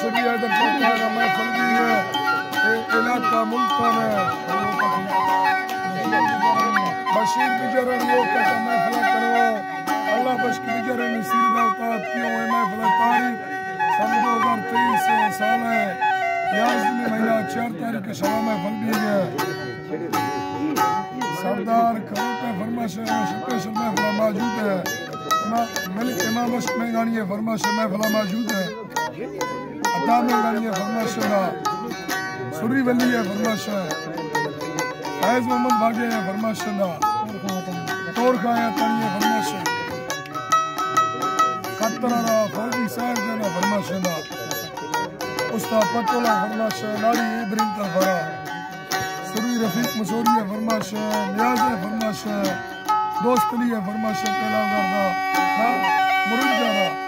سری حیدر پاکستان ءَ محفل بیگ ءَ، اے علاقہ ملتان ءَ۔ بشیر بجرن لوک ءَ محفل کنو۔ اللہ بشک بجرن سیر دعوت آت کیوں اے محفل تاریخ سن دو ہزار تئیس سال ءِ یازدہمی مہینہ چار تاریخ ءَ شوا محفل بیگ ءَ۔ سردار کروٹ ءِ فرمائش ءَ اسپیشل محفل موجود اِنت۔ ملک امام بخش مینگانی ءِ فرمائش ءَ محفل موجود اِنت۔ عطا مینگانی ءِ فرمائش اِنت۔ سری ولی ءِ فرمائش اِنت۔ فیض محمد باغی ءِ فرمائش اِنت۔ تورخان ءِ تانی ءِ فرمائش اِنت۔ قطر ءَ را فوجی صاحب جان ءِ فرمائش اِنت۔ استاد پٹولا ءِ فرمائش اِنت۔ ناڑی ابراہیم طرف ءَ را سری رفیق مسوری ءِ فرمائش اِنت، نیاز ءِ فرمائش اِنت، دوست علی ءِ فرمائش اِنت، پہلا گردہ، ہاں، مرنجا را۔